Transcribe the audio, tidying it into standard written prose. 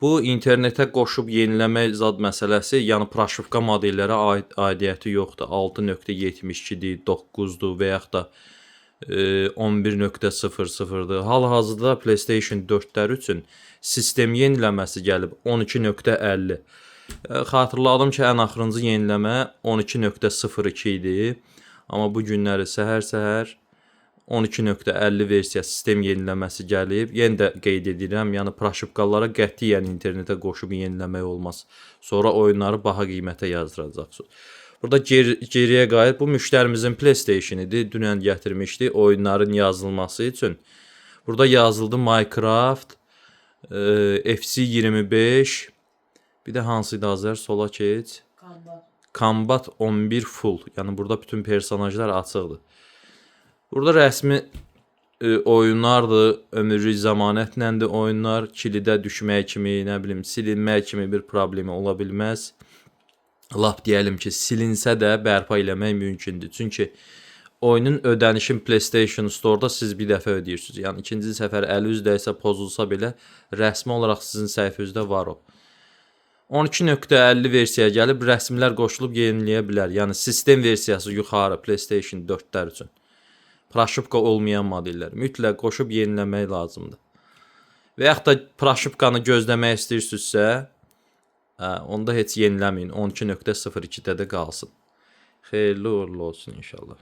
Bu internetə qoşub yeniləmək zad məsələsi, yəni proşivka modellərə aidiyyəti yoxdur. 6.72-dir, 9-dur və yaxud da 11.00-dır. Hal-hazırda PlayStation 4-lər üçün sistem yeniləməsi gəlib 12.50. Xatırladım ki, ən axırıncı yeniləmə 12.02 idi. Amma bu günləri səhər-səhər 12.50 versiya sistem yeniləməsi gəlib. Yenə də qeyd edirəm, yəni proşivkalara qətiyyən internetə qoşub yeniləmək olmaz. Sonra oyunları baha qiymətə yazdıracaqsınız. Burada geriyə qayıt. Bu müştərimizin PlayStation idi. Dünən gətirmişdi oyunların yazılması üçün. Burada yazıldı Minecraft, FC 25, bir də hansı idi Azər? Sola keç. Combat. Combat 11 full. Yəni burada bütün personajlar açıqdır. Burada rəsmi oyunlardır, ömürlük zəmanətləndir oyunlar. Kilidə düşmək kimi, nə bilim, silinmək kimi bir problemi ola bilməz. Lap deyəlim ki, silinsə də bərpa eləmək mümkündür. Çünki oyunun ödənişin PlayStation Store-da siz bir dəfə ödəyirsiniz. Yəni ikinci səfər əli üz dəysə, pozulsa belə rəsmi olaraq sizin səhifənizdə var o. 12.50 versiya gəlib rəsmlər qoşulub yeniləyə bilər. Yəni sistem versiyası yuxarı PlayStation 4-lər üçün. Proşivka olmayan modellər mütləq qoşub yeniləmək lazımdır. Və yaxud da proşivkanı gözləmək istəyirsinizsə, onda heç yeniləməyin. 12.02-də də qalsın. Xeyirli uğurlu olsun inşallah.